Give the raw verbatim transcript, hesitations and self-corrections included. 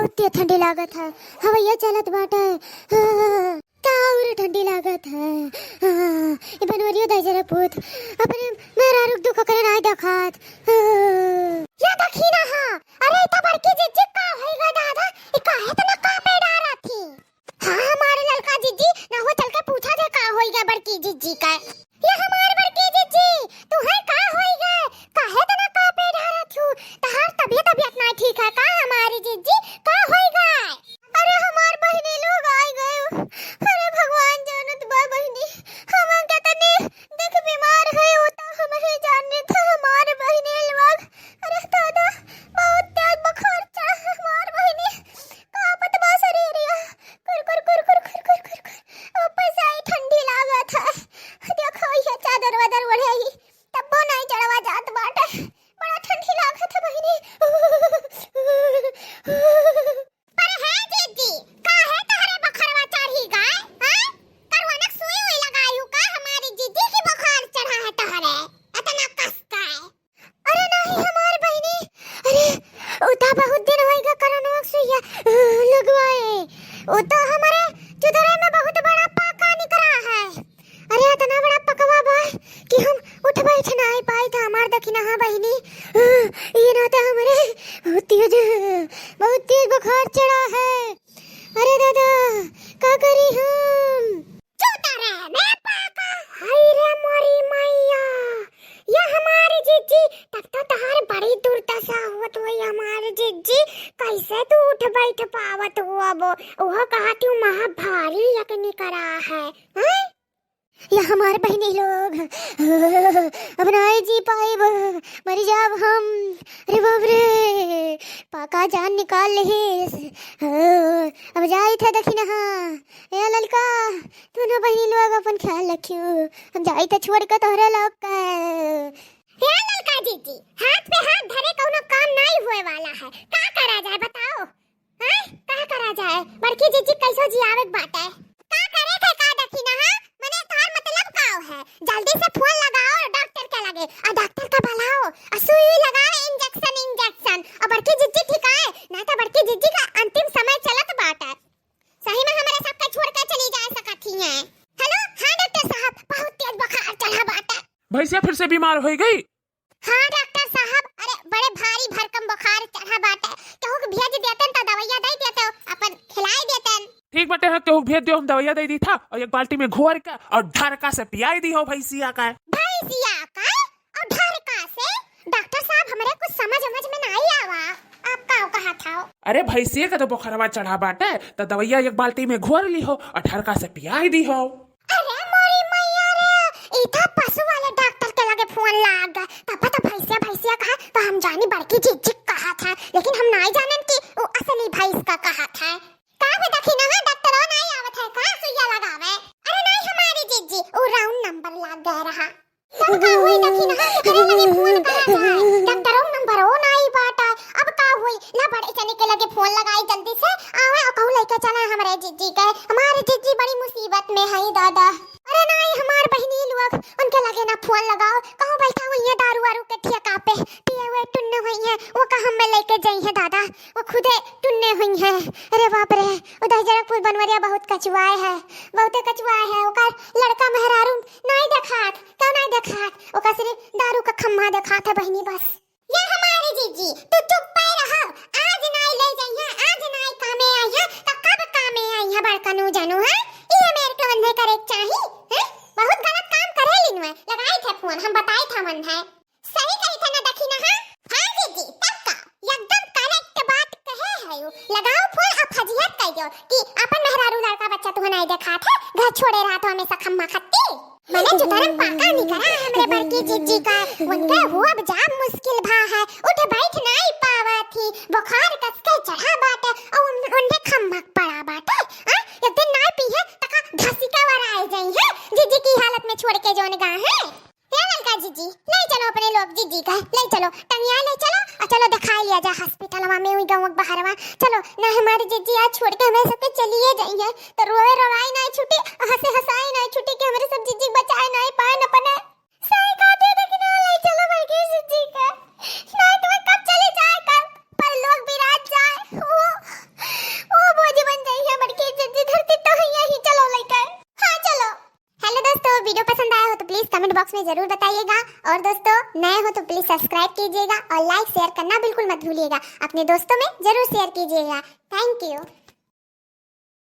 बहुते ठंडी लागत है, हवैया चलत बाटे। हाँ, का और ठंडी लागत है। हाँ, ई बनवरियो दाई जरा पूत, अपने मेहरारू के दुख करे नाई देखात। हाँ। या दखिनहा, अरे, ई त बड़की जिज्जी का होई गए दादा, ई काहे इतना कांपे डारत ही? हाँ, हमारे ललका जिज्जी, ना हो चल के पूछा दे का होई गए बड़की जिज्जी का। ये हमार बड़की जिज्जी, तुहे का होई गए? काहे इतना कांपे डारत हू? तहार तबियत, तबियत ना ठीक है का हमारी जिज्जी? का होई गए? अरे हमार बहिनी लोग आई गए। अरे भगवान जानत बा बहिनी, हम कतने देख बीमार है, वो तो हम ही जाने था हमार बहिनी लोग। अरे दादा, बहुत तेज बुखार चढ़ा है हमार बहिनी, कांपत बा शरीरिया, कुर कुर कुर कुर। ऊपर से आई ठंडी लागत है, देखो ये चादर वादर ओढ़े ही, तब्बो नहीं चढ़वा जात बाटे, बड़ा ठंडी लागत है बहिनी। पर है जिज्जी, काहे तहरे बुखारवा चढ़ी गए? हैं? करुआनक सुई उई लगाई हू का हमारी जिज्जी की बुखार चढ़ा है तहरे? इतना कस का है? अरे नहीं हमार बहिनी, अरे उ तो बहुत दिन होइगा करुआनक सुइया, अ, लगवाए। उ तो हमारे चुदरे में बहुत बड़ा पाका निकला है। अरे इतना बड़ा पकवा बा कि हम उठ बैठ नाई पाई था हमार दखिनहा बहिनी। अ, ये ना तो हमारे बहुत तेज, बहुत तेज बुखार चढ़ा है। अरे दादा, का करी हम? चुदरे में पाका, हाय रे मोरी मैया, ये हमारी जिज्जी, तब तो तहार बड़ी दुर्दशा होत होई हमारी जिज्जी, कैसे तू उठ बैठ पावत हो? अब वो कहती हूँ महा भारी यक निकरा है, हैं? या हमार बहिनी लोग, अब नाई जी पाइब, मरी जाब हम। अरे बाप रे, पाका जान निकाल लेहिस। अब जाई थे दखिनहा। ए ललका, तू ना बहिनी लोग अपन ख्याल रखियो, हम जाई थे छोड़ के तोहरे लोग के। ए ललका जिज्जी, हाथ पे हाथ धरे कौनो काम नाई होए वाला है, का करा जाए बताओ? हैं? का करा जाए? बड़की जिज्जी कैसो जियावे के बाटे। का करे थे का दखिनहा? मने तोहार मतलब का है? जल्दी से फोन लगाओ डॉक्टर के लगे, और डॉक्टर का बुलाओ, और सुई लगाओ, इंजेक्शन, इंजेक्शन, और बड़की जिज्जी ठिकाए, नहीं तो बड़की जिज्जी का अंतिम समय चलत बाटे। सही में हमारे सबके छोड़ के चली जा सकत ही हैं। हेलो, हाँ डॉक्टर साहब, बहुत तेज बुखार चढ़ा बाटे। भैंसिया फिर से बीमार हो गई? हाँ डॉक्टर साहब, अरे बड़े भारी भरकम बुखार चढ़ा बाटे, केहू के भेज देतन त दवाइया दे देते, अपन खिलाई देतन। ठीक बाटे, हाँ केहू के भेज दियो, हम दवाइया दे दी था और एक बाल्टी में घोर के और ढरका से पियाई दी हो भैंसिया का। भैंसिया का और ढरका से? डॉक्टर साहब, हमरे कुछ समझ समझ में नहीं आवा, आप का कहा था? अरे भैंसिया का तो बुखारवा चढ़ा बाटे, तो दवाइया एक बाल्टी में घोर ली हो और ढरका से पियाई दी हो। अरे मोरी मैया रे, ई तो पशु वाले डॉक्टर के लगे फोन लाग गए। तब तो भैंसिया भैंसिया कहा, तो हम जानी बड़की जिज्जी कहा था, लेकिन हम नाई जानन कि वो असली भैंस का कहा था। का बे दखिनहा, डॉक्टरो नाई आवत है का सुइया लगावे? अरे नाई हमारी जिज्जी, वो राउंड नंबर लाग गया रहा। तब का हुई दखिनहा, केकरे लगे फोन करा जाए? डॉक्टरो नंबरो नाई बाटा। अब का हुई? ला बड़े जने के लगे फोन लगाई जल्दी से, आवे और कहूँ लेके चला हमरे जिज्जी के। हमारे जिज्जी बड़ी मुसीबत में है दादा। अरे नाई हमार बहिनी लोग, उनके लगे ना फोन लगाओ, कहूँ बैठा हुई है दारू वारू के ठेका पे, पिए हुए टुन्ने हुई है, वो का हम में लेके जाई है दादा, वो खुदे टुन्ने हुई है। अरे बाप रे, उधर जरकपुर बनवरिया बहुत कचुआए है, बहुते कचुआए है, ओकर लड़का मेहरारू नाई देखात, का नाई देखात, ओकर सिर्फ दारू का खम्मा देखात है बहिनी बस। ये हमारी जिज्जी, तू चुप्पे रहो, आज नाई ले जइहे, आज नाई कामे आइहे, तो कब कामे आइहे बड़कनू जनू, हैं? ये मेरे के वन्हे करे के चाही, हैं? बहुत गलत काम करे लिनुए, लगाई थे फोन, हम बताई था वन्हे। सही कही थे ना दखिनहा? हाँ जिज्जी, तब का? एकदम correct बात कहे है यू। लगाओ फोन और फजीहत कह दो कि अपन मेहरारू लड़का बच्चा तुहे नाई देखात है, घर छोड़े रहा तो हमेशा खम्मा खत्ती। मने चुतरम पाका निकरा हमरे बड़की जिज्जी का, उनके हुआ जाम मुश्किल भा है, उठ बैठ नाई पावत ही, बुखार कस के चढ़ा बाटे, और उन-, उन्हें खम्मा पड़ा बाटे। आ, एक दिन नाई पीहे, तका धसी के वराए जाई है, जिज्जी की हालत में छोड़ के जोन गा है। हे ललका जिज्जी, ले चलो अपने लोग जिज्जी का, ले चलो, टंगिया ले चलो, और चलो दिखाई लिया जा हॉस्पिटलवा में, हुई गाँव बहरवा। चलो, ना हमारी जिज्जी आज छोड़ के हमें सबके चलिए जाइए, तो रोए रोवाई ना छूटी, हंसे हंसाई ना छूटी कि हमारे सब जिज्जी बचाए ना पाए न अपने। सही कहते हो, लेकिन हाँ, ले चलो बड़की जिज्जी का, ना तुम्हें कब चले जाए, कब परलोक विराज जाए, वो बॉक्स में जरूर बताइएगा। और दोस्तों, नए हो तो प्लीज सब्सक्राइब कीजिएगा और लाइक शेयर करना बिल्कुल मत भूलिएगा। अपने दोस्तों में जरूर शेयर कीजिएगा। थैंक यू।